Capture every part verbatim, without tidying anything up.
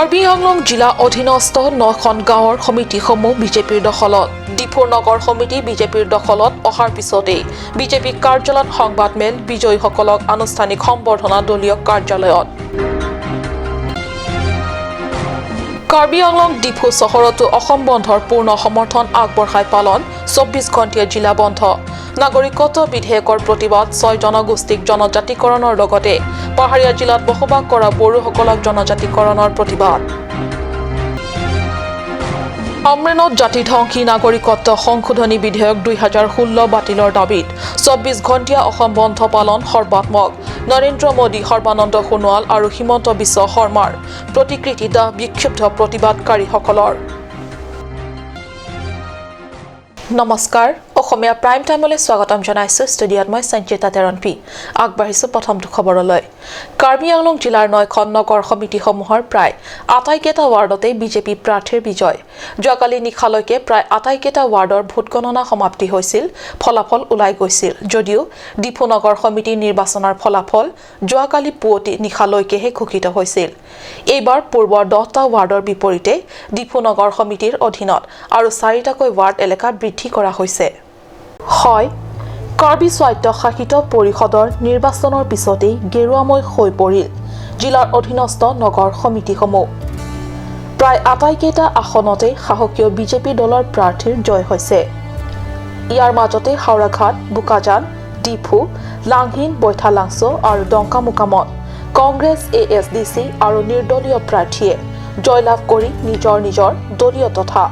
কাৰ্বি আংলং জিলা অধীনস্থ নখন গাঁৱৰ সমিতিসমূহ বিজেপিৰ দখলত। ডিফু নগৰ সমিতি বিজেপিৰ দখলত অহাৰ পিছতেই বিজেপি কাৰ্যালয়ত সংবাদমেল বিজয়ীসকলক আনুষ্ঠানিক সম্বৰ্ধনা দলীয় কাৰ্যালয়ত। কাৰ্বি আংলং ডিফু চহৰতো অসম বন্ধৰ পূৰ্ণ সমৰ্থন আগবঢ়াই পালন চৌব্বিছ ঘণ্টীয়া জিলা বন্ধ। নাগৰিকত্ব বিধেয়কৰ প্ৰতিবাদ, ছয় জনগোষ্ঠীক জনজাতিকৰণৰ লগতে পাহাৰীয়া জিলাত বসবাস কৰা বড়োসকলক জনজাতিকৰণৰ প্ৰতিবাদ। আমৰেনত জাতিধ্বংসী নাগৰিকত্ব সংশোধনী বিধেয়ক দুই হাজাৰ ষোল্ল বাতিলৰ দাবীত চৌব্বিছ ঘণ্টীয়া অসম বন্ধ পালন সৰ্বাত্মক। নৰেন্দ্ৰ মোদী, সৰ্বানন্দ সোণোৱাল আৰু হিমন্ত বিশ্ব শৰ্মাৰ প্ৰতিকৃতিত বিক্ষুব্ধ প্ৰতিবাদকাৰীসকলৰ। নমস্কাৰ, অসমীয়া প্ৰাইম টাইমলৈ স্বাগতম জনাইছো। ষ্টুডিঅ'ত মই সঞ্চিতা তেৰণপি। আগবাঢ়িছো প্ৰথমটো খবৰলৈ। কাৰ্বি আংলং জিলাৰ নৈখন নগৰ সমিতিসমূহৰ প্ৰায় আটাইকেইটা ৱাৰ্ডতে বিজেপি প্ৰাৰ্থীৰ বিজয়। যোৱাকালি নিশালৈকে প্ৰায় আটাইকেইটা ৱাৰ্ডৰ ভোট গণনা সমাপ্তি হৈছিল, ফলাফল ওলাই গৈছিল যদিও ডিফু নগৰ সমিতিৰ নিৰ্বাচনৰ ফলাফল যোৱাকালি পুৱতি নিশালৈকেহে ঘোষিত হৈছিল। এইবাৰ পূৰ্বৰ দহটা ৱাৰ্ডৰ বিপৰীতে ডিফু নগৰ সমিতিৰ অধীনত আৰু চাৰিটাকৈ ৱাৰ্ড এলেকা বৃদ্ধি কৰা হৈছে। হয়, কাৰ্বি স্বায়ত্তশাসিত পৰিষদৰ নিৰ্বাচনৰ পিছতেই গেৰুৱাময় হৈ পৰিল জিলাৰ অধীনস্থ নগৰ সমিতিসমূহ। প্ৰায় আটাইকেইটা আসনতে শাসকীয় বিজেপি দলৰ প্ৰাৰ্থীৰ জয় হৈছে। ইয়াৰ মাজতে হাওৰাঘাট, বোকাজান, ডিফু, লাংহিন, বৈঠালাংচ' আৰু ডংকামুকামত কংগ্ৰেছ, এ এছ ডি চি আৰু নিৰ্দলীয় প্ৰাৰ্থীয়ে জয়লাভ কৰি নিজৰ নিজৰ দলীয় তথা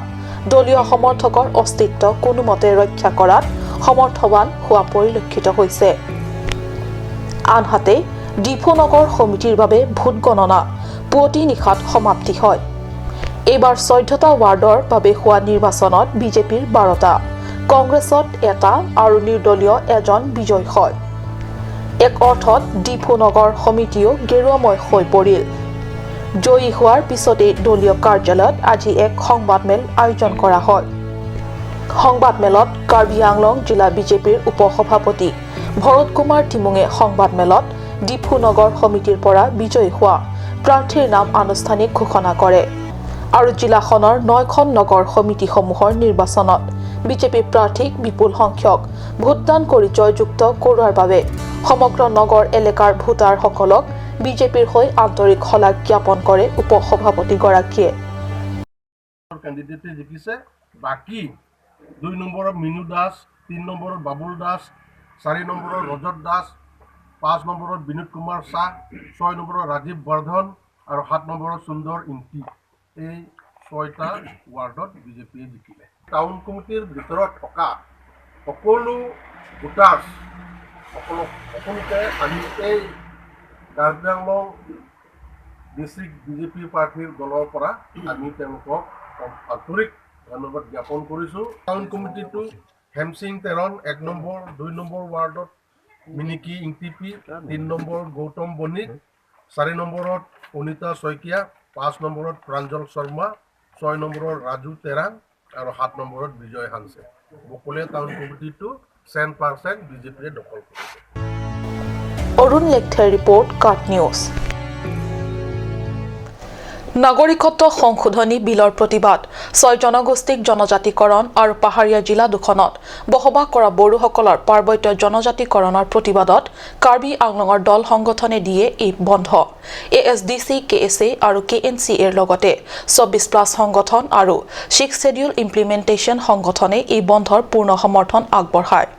দলীয় সমৰ্থকৰ অস্তিত্ব কোনোমতে ৰক্ষা কৰাত সমৰ্থবান হোৱা পৰিলক্ষিত হৈছে। আনহাতে ডিফু নগৰ সমিতিৰ বাবে ভোট গণনা পুৱতি নিশাত সমাপ্তি হয়। এইবাৰ চৈধ্যটা ৱাৰ্ডৰ বাবে হোৱা নিৰ্বাচনত বিজেপিৰ বাৰটা, কংগ্ৰেছত এটা আৰু নিৰ্দলীয় এজন বিজয়ী হয়। এক অৰ্থত ডিফু নগৰ সমিতিও গেৰুৱাময় হৈ পৰিল। জয়ী হোৱাৰ পিছতেই দলীয় কাৰ্যালয়ত আজি এক সংবাদমেল আয়োজন কৰা হয়। সংবাদমেলত কাৰ্বি আংলং জিলা বিজেপিৰ উপ সভাপতি ভৰত কুমাৰ টিমুঙে সংবাদমেলত ডিফু নগৰ সমিতিৰ পৰা বিজয়ী হোৱা প্ৰাৰ্থীৰ নাম আনুষ্ঠানিক ঘোষণা কৰে আৰু জিলাখনৰ নখন নগৰ সমিতিসমূহৰ নিৰ্বাচনত বিজেপি প্ৰাৰ্থীক বিপুল সংখ্যক ভোটদান কৰি জয়যুক্ত কৰোৱাৰ বাবে সমগ্ৰ নগৰ এলেকাৰ ভোটাৰসকলক বিজেপিৰ হৈ আন্তৰিক শলাগ জ্ঞাপন কৰে উপ সভাপতিগৰাকীয়ে। কেণ্ডিডেটে জিকিছে। বাকী দুই নম্বৰত মিনু দাস, তিনি নম্বৰত বাবুল দাস, চাৰি নম্বৰত ৰজত দাস, পাঁচ নম্বৰত বিনোদ কুমাৰ শ্বাহ, ছয় নম্বৰত ৰাজীৱ বৰ্ধন আৰু সাত নম্বৰত সুন্দৰ ইংতি। এই ছয়টা ৱাৰ্ডত বিজেপিয়ে জিকিলে। টাউন কমিটিৰ ভিতৰত থকা সকলো ভোটাৰ্ছ সকলো সকলোকে আমি এই কাৰ্বি আংলং ডিষ্ট্ৰিক্ট বিজেপি প্ৰাৰ্থীৰ দলৰ পৰা আমি তেওঁলোকক আন্তৰিক ধন্যবাদ জ্ঞাপন কৰিছোঁ। টাউন কমিটিটো হেমচিং তেৰণ এক নম্বৰ, দুই নম্বৰ ৱাৰ্ডত মিনিকি ইংতিপি, তিনি নম্বৰ গৌতম বণিক, চাৰি নম্বৰত অনিতা শইকীয়া, পাঁচ নম্বৰত প্ৰাঞ্জল শৰ্মা, ছয় নম্বৰত ৰাজু তেৰাং আৰু সাত নম্বৰত বিজয় হানছে। বকলীয়া টাউন কমিটিটো চেণ্ট পাৰ্চেণ্ট বিজেপিয়ে দখল কৰিছে। অৰুণ লেকথেৰ ৰিপৰ্ট, কাট নিউজ। নাগৰিকত্ব সংশোধনী বিলৰ প্ৰতিবাদ, ছয় জনগোষ্ঠীক জনজাতিকৰণ আৰু পাহাৰীয়া জিলা দুখনত বসবাস কৰা বড়োসকলৰ পাৰ্বত্য জনজাতিকৰণৰ প্ৰতিবাদত কাৰ্বি আংলঙৰ দল সংগঠনে দিয়ে এই বন্ধ। এ এছ ডি চি, কে এছ এ আৰু কে এন চি এৰ লগতে চৌব্বিছ প্লাছ সংগঠন আৰু ছিক্স শ্বেডিউল ইমপ্লিমেণ্টেশ্যন সংগঠনে এই বন্ধৰ পূৰ্ণ সমৰ্থন আগবঢ়ায়।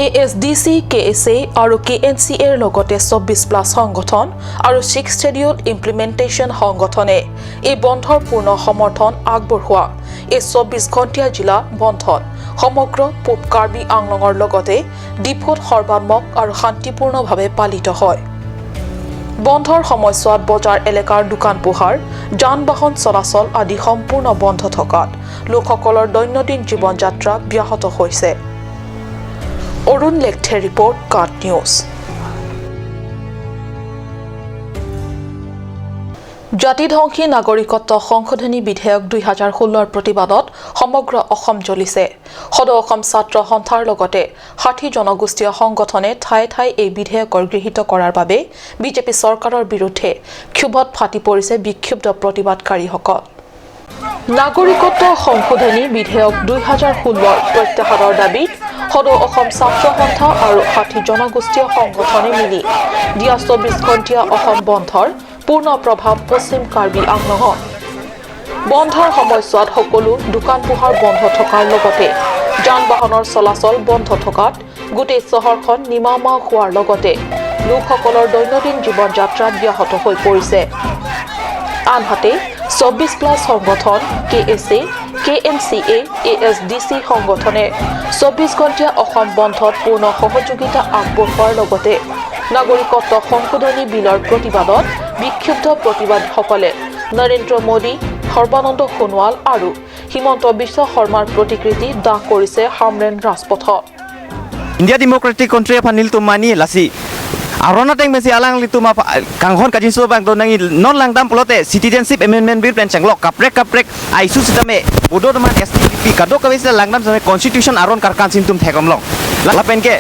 এ এছ ডি চি, কে এছ এ আৰু কে এন চি এৰ লগতে চৌব্বিছ প্লাছ সংগঠন আৰু ছিক্স শ্বেডিউল ইমপ্লিমেণ্টেশ্যন সংগঠনে এই বন্ধৰ পূৰ্ণ সমৰ্থন আগবঢ়োৱা এই চৌব্বিছ ঘণ্টীয়া জিলা বন্ধত সমগ্ৰ পূব কাৰ্বি আংলঙৰ লগতে ডিফুত সৰ্বাত্মক আৰু শান্তিপূৰ্ণভাৱে পালিত হয়। বন্ধৰ সময়ছোৱাত বজাৰ এলেকাৰ দোকান পোহাৰ, যান বাহন চলাচল আদি সম্পূৰ্ণ বন্ধ থকাত লোকসকলৰ দৈনন্দিন জীৱন যাত্ৰা ব্যাহত হৈছে। অৰুণ লেকথেৰ ৰিপৰ্ট, কাট নিউজ। জাতি ধ্বংসী নাগৰিকত্ব সংশোধনী বিধেয়ক দুই হাজাৰ ষোল্লৰ প্ৰতিবাদত সমগ্ৰ অসম জ্বলিছে। সদৌ অসম ছাত্ৰ সন্থাৰ লগতে ষাঠি জনগোষ্ঠীয় সংগঠনে ঠায়ে ঠায়ে এই বিধেয়কৰ গৃহীত কৰাৰ বাবে বিজেপি চৰকাৰৰ বিৰুদ্ধে ক্ষোভত ফাটি পৰিছে বিক্ষুব্ধ প্ৰতিবাদকাৰীসকল। নাগৰিকত্ব সংশোধনী বিধেয়ক দুই হাজাৰ ষোল্লৰ প্ৰত্যাহাৰৰ দাবীত সদৌ অসম ছাত্ৰ সন্থা আৰু ষাঠি জনগোষ্ঠীয় সংগঠনে মিলি দিয়া চৌব্বিছ ঘণ্টীয়া অসম বন্ধৰ পূৰ্ণ প্ৰভাৱ পশ্চিম কাৰ্বি আংলঙত। বন্ধৰ সময়ছোৱাত সকলো দোকান পোহাৰ বন্ধ থকাৰ লগতে যান বাহনৰ চলাচল বন্ধ থকাত গোটেই চহৰখন নিমামাও হোৱাৰ লগতে লোকসকলৰ দৈনন্দিন জীৱন যাত্ৰা ব্যাহত হৈ পৰিছে। আনহাতে চৌব্বিছ প্লাছ সংগঠন, কে এছ এ, কে এম চি এ, এ এছ ডি চি সংগঠনে চৌব্বিছ ঘণ্টীয়া অসম বন্ধত পূৰ্ণ সহযোগিতা আগবঢ়োৱাৰ লগতে নাগৰিকত্ব সংশোধনী বিলৰ প্ৰতিবাদত বিক্ষুব্ধ প্ৰতিবাদীসকলে নৰেন্দ্ৰ মোদী, সৰ্বানন্দ সোণোৱাল আৰু হিমন্ত বিশ্ব শৰ্মাৰ প্ৰতিকৃতি দাহ কৰিছে হামৰেণ ৰাজপথত। India democratic country aphan nelitum mani lasi aron ateng pensi alanglitum apa kanghon kajinso abang do nangji, non langdam pulote Citizenship Amendment Bill pen chenglok kaprek kaprek ai su sitame bodo teman S T, B P kadokave sita langdam sitame constitution aron karkan si nelitum theklonglo. La, lapen ke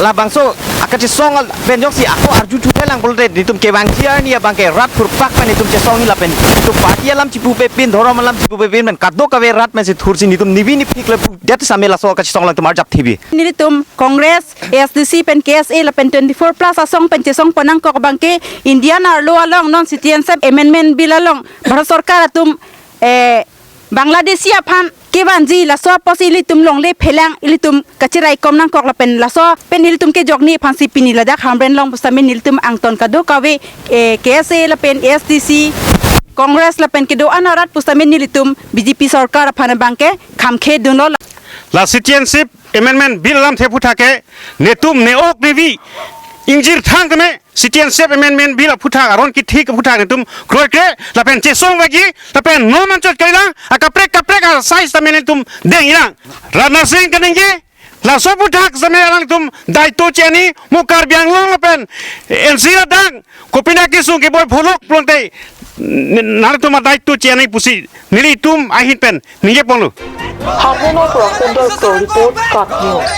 labangso akachesong pen jongsi ako arjuthu thelang pulote nelitum kevangji arni abang ke rat phurpak pen nelitum chesongji lapen nelitum party alam chipupepin, dhorom alam chipupepin pen kadokave rat pensi thursi nelitum nibi niphik le pu det sitame laso akachesong alangtum arjap thibi. Nelitum Congress, A S D C pen K S A lapen twenty-four plus asong pen chesongpon nangkok abang ke Indian arlo along non Citizenship Amendment Bill along Bharat Sorkar atum, eh, Bangladeshi aphan kevanji laso apotsi ilitum longle phelang ilitum kachiraikom nangkok lapen laso pen ilitum kejokji aphansi pini ladak Hamren along pusitame nelitum angton kadokave, eh, K S A lapen A S D C, Congress lapen kedo-an arat pusitame nelitum B J P Sorkar aphan abang ke khamkhedunlo. La Citizenship Amendment Bill alamthe aphuthak ke netum ne-ok nevi ingjir thang tame Citizenship Amendment Bill aphuthak aron kithik aphuthak netum kroikre lapen chesongvekji lapen non manchot kailang akaprek kaprek asai sitame netum dengjilang. Rajnath Singh kaningje laso aphuthak sitame alangtum daito cheni mo Karbi Anglong lapen N C Ladak kopina kesung keboi pholok pulote n-, nangtum adaito cheni pusi nelitum ahin pen ningjeponlo. হাবুঙৰ পৰা সুন্দৰ ক্ৰ' ৰিপৰ্ট, কাট নিউজ।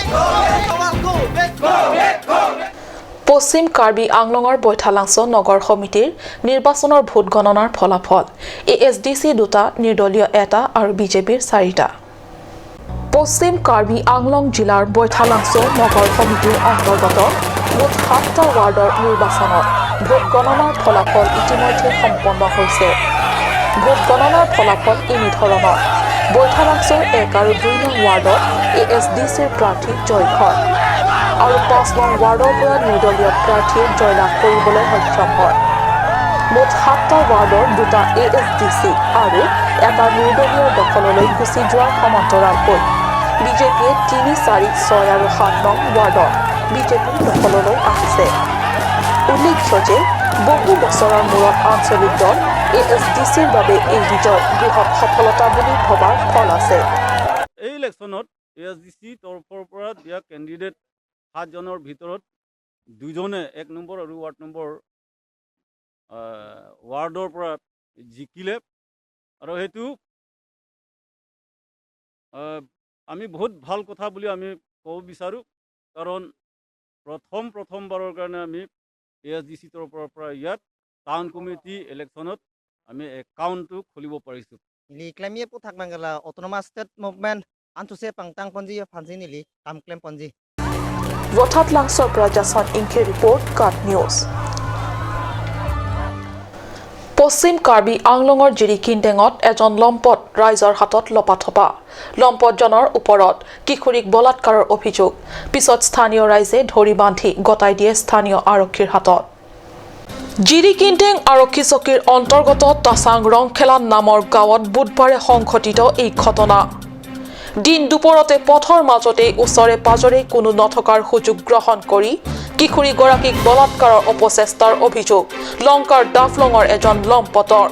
পশ্চিম কাৰ্বি আংলঙৰ বৈঠালাংচ' নগৰ সমিতিৰ নিৰ্বাচনৰ ভোট গণনাৰ ফলাফল, এ এছ ডি চি দুটা, নিৰ্দলীয় এটা আৰু বি জে পিৰ চাৰিটা। পশ্চিম কাৰ্বি আংলং জিলাৰ বৈঠালাংচ' নগৰ সমিতিৰ অন্তৰ্গত মুঠ সাতটা ৱাৰ্ডৰ নিৰ্বাচনত ভোট গণনাৰ ফলাফল ইতিমধ্যে সম্পন্ন হৈছে। ভোট গণনাৰ ফলাফল এনেধৰণৰ। বৈঠালাংচৰ এক আৰু দুই নং ৱাৰ্ডত এ এছ ডি চিৰ প্ৰাৰ্থী জয়ঘৰ আৰু পাঁচ নং ৱাৰ্ডৰ পৰা নিৰ্দলীয় প্ৰাৰ্থীয়ে জয়লাভ কৰিবলৈ সক্ষম হয়। মুঠ সাতটা ৱাৰ্ডৰ দুটা এ এছ ডি চি আৰু এটা নিৰ্দলীয় দখললৈ গুচি যোৱাৰ সমান্তৰালকৈ বি জে পিয়ে তিনি, চাৰি, ছয় আৰু সাত নং ৱাৰ্ডত বি জে পিৰ দখললৈ আহিছে। উল্লেখ্য যে বহু বছৰৰ মূৰত আঞ্চলিক দল এ এছ ডি চিৰ বাবে এই বিজয় বৃহৎ সফলতা বুলি ভবাৰ থল আছে। এই ইলেকশ্যনত এ এছ ডি চি তৰফৰ পৰা দিয়া কেণ্ডিডেট সাতজনৰ ভিতৰত দুজনে এক নম্বৰ আৰু ৱাৰ্ড নম্বৰ, আহ, ৱাৰ্ডৰ পৰা জিকিলে আৰু সেইটো, আহ, আমি বহুত ভাল কথা বুলি আমি ক'ব বিচাৰোঁ, কাৰণ প্ৰথম প্ৰথমবাৰৰ কাৰণে আমি এ এছ ডি চি তৰফৰ পৰা ইয়াত টাউন কমিটি ইলেকশ্যনত আমি একাউণ্টটো খুলিব পাৰিছোঁ। Neli klemji aphuthak abang ke la autonomous state movement ansose pangtang ponji aphansi neli kam klem ponji. Vothatlangso Prajason Ingke report, Kat News. পশ্চিম কাৰ্বি আংলঙৰ জিৰিকিনডেঙত এজন লম্পট ৰাইজৰ হাতত লপাথপা। লম্পটজনৰ ওপৰত কিশোৰীক বলাৎকাৰৰ অভিযোগ। পিছত স্থানীয় ৰাইজে ধৰি বান্ধি গতাই দিয়ে স্থানীয় আৰক্ষীৰ হাতত। জিৰিকিনডেং আৰক্ষী চকীৰ অন্তৰ্গত তাচাং ৰংখেলা নামৰ গাঁৱত বুধবাৰে সংঘটিত এই ঘটনা। দিন দুপৰতে পথৰ মাজতেই ওচৰে পাজৰে কোনো নথকাৰ সুযোগ গ্ৰহণ কৰি কিশোৰীগৰাকীক বলাৎকাৰৰ অপচেষ্টাৰ অভিযোগ লংকাৰ ডাফলঙৰ এজন লম্পটৰ।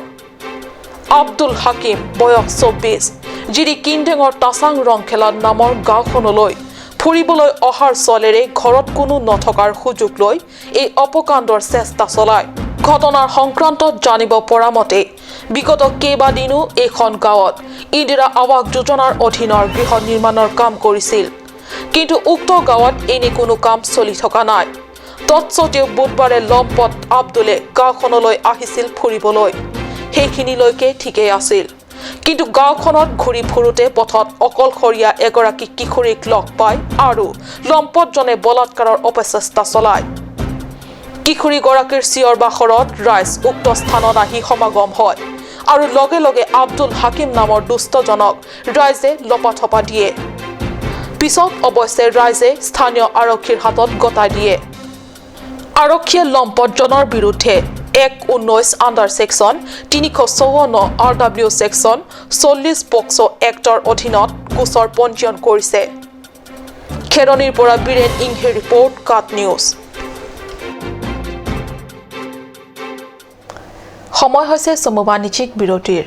আব্দুল হাকিম, বয়স চৌব্বিছ, জিৰিকিনডেঙৰ তাচাং ৰংখেলা নামৰ গাঁওখনলৈ ফুৰিবলৈ অহাৰ চলেৰে ঘৰত কোনো নথকাৰ সুযোগ লৈ এই অপকাণ্ডৰ চেষ্টা চলায়। ঘটনাৰ সংক্ৰান্তত জানিব পৰা মতে, বিগত কেইবাদিনো এইখন গাঁৱত ইন্দিৰা আৱাস যোজনাৰ অধীনৰ গৃহ নিৰ্মাণৰ কাম কৰিছিল। কিন্তু উক্ত গাঁৱত এনে কোনো কাম চলি থকা নাই। তৎসত্ত্বেও বুধবাৰে লম্পট আব্দুলে গাঁওখনলৈ আহিছিল ফুৰিবলৈ। সেইখিনিলৈকে ঠিকেই আছিল। কিন্তু গাঁওখনত ঘূৰি ফুৰোতে পথত অকলশৰীয়া এগৰাকী কিশোৰীক লগ পায় আৰু লম্পটজনে বলাৎকাৰৰ অপচেষ্টা চলায়। কিশোৰীগৰাকীৰ চিঞৰ বাখৰত ৰাইজ উক্ত স্থানত আহি সমাগম হয় আৰু লগে লগে আব্দুল হাকিম নামৰ দুষ্টজনক ৰাইজে লপাথপা দিয়ে। পিছত অৱশ্যে ৰাইজে স্থানীয় আৰক্ষীৰ হাতত গতাই দিয়ে। আৰক্ষীয়ে লম্পটজনৰ বিৰুদ্ধে এক ঊনৈশ আণ্ডাৰ ছেকশ্যন তিনিশ চৌৱন্ন, আৰ ডাব্লিউ ছেকশ্যন চল্লিছ পক্সো এক্টৰ অধীনত গোচৰ পঞ্জীয়ন কৰিছে। খেৰণিৰ পৰা বীৰেণ ইংহীৰ ৰিপৰ্ট, কাট নিউজ। সময় হৈছে চমু বাণিজ্যিক বিৰতিৰ।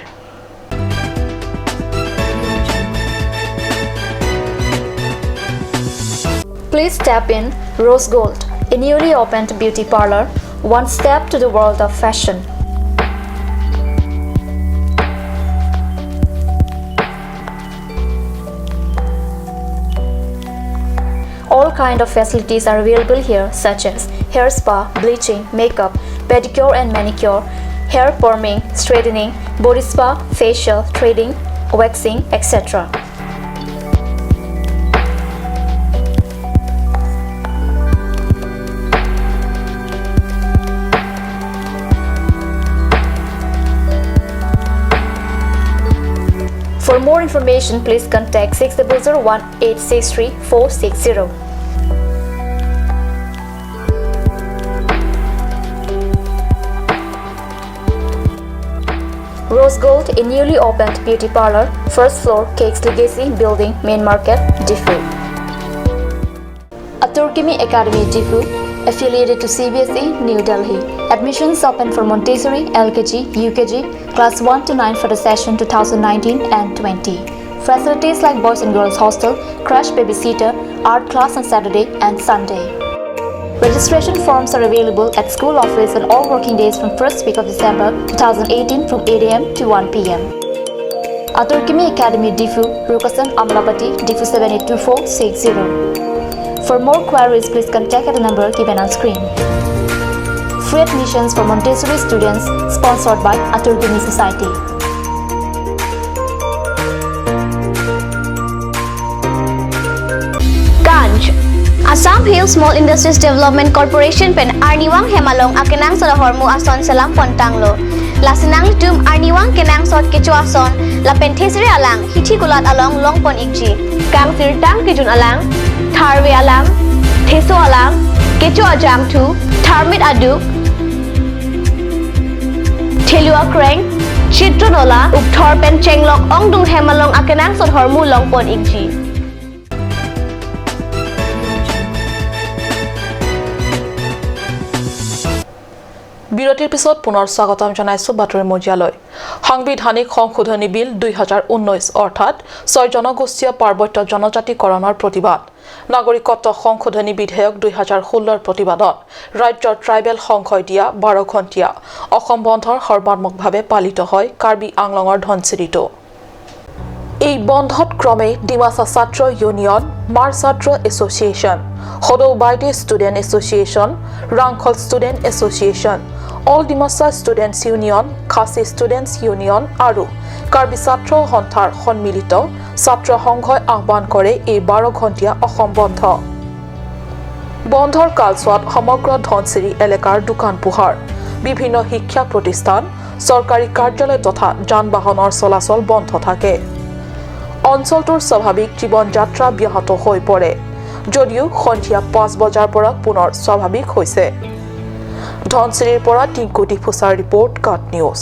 Please step in Rose Gold, a newly opened beauty parlor, one step to the world of fashion. All kind of facilities are available here, such as hair spa, bleaching, makeup, pedicure and manicure, hair perming, straightening, body spa, facial, threading, waxing, et cetera. For more information, please contact six double zero one eight six three four six zero. Rose Gold, a newly opened beauty parlor, first floor, Cakes Legacy Building, Main Market, Diphu. Atur Kimi Academy, Diphu, affiliated to C B S E, New Delhi. Admissions open for Montessori, L K G, U K G, class one to nine for the session two thousand nineteen and twenty. Facilities like boys and girls hostel, crash babysitter, art class on Saturday and Sunday. Registration forms are available at school office on all working days from first week of December two thousand eighteen from eight A M to one P M. Atur Kimi Academy, Diphu, Rukasan, Amlapati, Diphu seven eight two four six zero. For more queries, please contact at the number given on screen. Free admissions for Montessori students, sponsored by Atur Kimi Society. Ganj. Assam Hill Small Industries Development Corporation pen arnivang hem along akenangsot ahormu ason selam pontanglo. Lasi nanglitum arnivang kenangsot kecho ason lapen thesere alang hithi kulat along longpon ikji. Kangsirtang kejun alang, tharve alang, theso alang, kecho ajangthu, tharmit aduk, thelu akreng, chitro nola, ukthor pen chenglok ongdung hem along akenangsot ahormu longpon ikji. বিৰতিৰ পিছত পুনৰ স্বাগতম জনাইছো বাতৰি মজিয়ালৈ। সাংবিধানিক সংশোধনী বিল দুই হাজাৰ ঊনৈশ অৰ্থাৎ ছয় জনগোষ্ঠীয় পাৰ্বত্য জনজাতিকৰণৰ প্ৰতিবাদ। নাগৰিকত্ব সংশোধনী বিধেয়ক দুই হাজাৰ ষোল্লৰ প্ৰতিবাদত ৰাজ্যৰ ট্ৰাইবেল সংঘই দিয়া বাৰ ঘণ্টীয়া অসম বন্ধৰ সৰ্বাত্মকভাৱে পালিত হয় কাৰ্বি আংলঙৰ ধনশিৰিতো। এই বন্ধত ক্ৰমে ডিমাচা ছাত্ৰ ইউনিয়ন, মাৰ ছাত্ৰ এছ'চিয়েশ্যন, সদৌ বাইদে student association, Rangkhol student association, all Dimasa students union, Khasi students union আৰু কাৰ্বি ছাত্ৰ সন্থাৰ সন্মিলিত ছাত্ৰ সংঘই আহ্বান কৰে এই বাৰ ঘণ্টীয়া অসম বন্ধ। বন্ধৰ কালছোৱাত সমগ্ৰ ধনশিৰি এলেকাৰ দোকান পোহাৰ, বিভিন্ন শিক্ষা প্ৰতিষ্ঠান, চৰকাৰী কাৰ্যালয় তথা যান বাহনৰ চলাচল বন্ধ থাকে। অঞ্চলটোৰ স্বাভাৱিক জীৱন যাত্ৰা ব্যাহত হৈ পৰে যদিও সন্ধিয়া পাঁচ বজাৰ পৰা পুনৰ স্বাভাৱিক হৈছে। ধনশিৰিৰ পৰা টিংকু ডিফুচাৰ ৰিপৰ্ট, কাট নিউজ।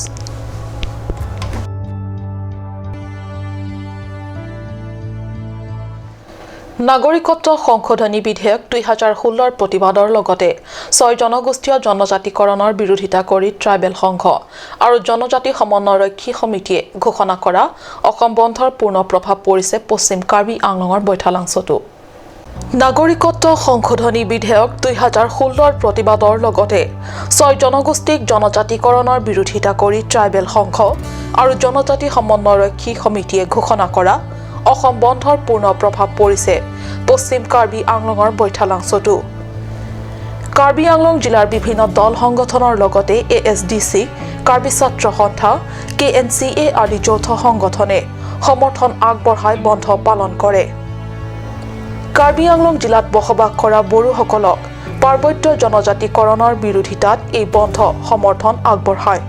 নাগৰিকত্ব সংশোধনী বিধেয়ক দুই হাজাৰ ষোল্লৰ প্ৰতিবাদৰ লগতে ছয় জনগোষ্ঠীয় জনজাতিকৰণৰ বিৰোধিতা কৰি ট্ৰাইবেল সংঘ আৰু জনজাতি সমন্বয়ৰক্ষী সমিতিয়ে ঘোষণা কৰা অসম বন্ধৰ পূৰ্ণ প্ৰভাৱ পৰিছে পশ্চিম কাৰ্বি আংলঙৰ বৈঠালাংচতো। নাগৰিকত্ব সংশোধনী বিধেয়ক দুই হাজাৰ ষোল্লৰ প্ৰতিবাদৰ লগতে ছয় জনগোষ্ঠীক জনজাতিকৰণৰ বিৰোধিতা কৰি ট্ৰাইবেল সংঘ আৰু জনজাতি সমন্বয়ৰক্ষী সমিতিয়ে ঘোষণা কৰা অসম বন্ধৰ পূৰ্ণ প্ৰভাৱ পৰিছে পশ্চিম কাৰ্বি আংলঙৰ বৈঠালাংচতো। কাৰ্বি আংলং জিলাৰ বিভিন্ন দল সংগঠনৰ লগতে এ এছ ডি চি, কাৰ্বি ছাত্ৰ সন্থা, কে এন চি এ আদি যৌথ সংগঠনে সমৰ্থন আগবঢ়াই বন্ধ পালন কৰে। কাৰ্বি আংলং জিলাত বসবাস কৰা বড়োসকলক পাৰ্বত্য জনজাতিকৰণৰ বিৰোধিতাত এই বন্ধ সমৰ্থন আগবঢ়ায়।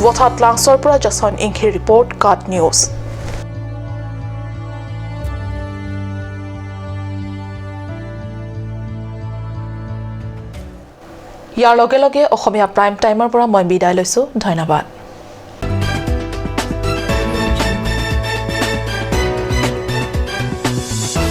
ভথাত লাংচৰ পৰা জাচন ইংঘিৰ ৰিপৰ্ট, কাট নিউজ। ইয়াৰ লগে লগে অসমীয়া প্ৰাইম টাইমৰ পৰা মই বিদায় লৈছো। ধন্যবাদ।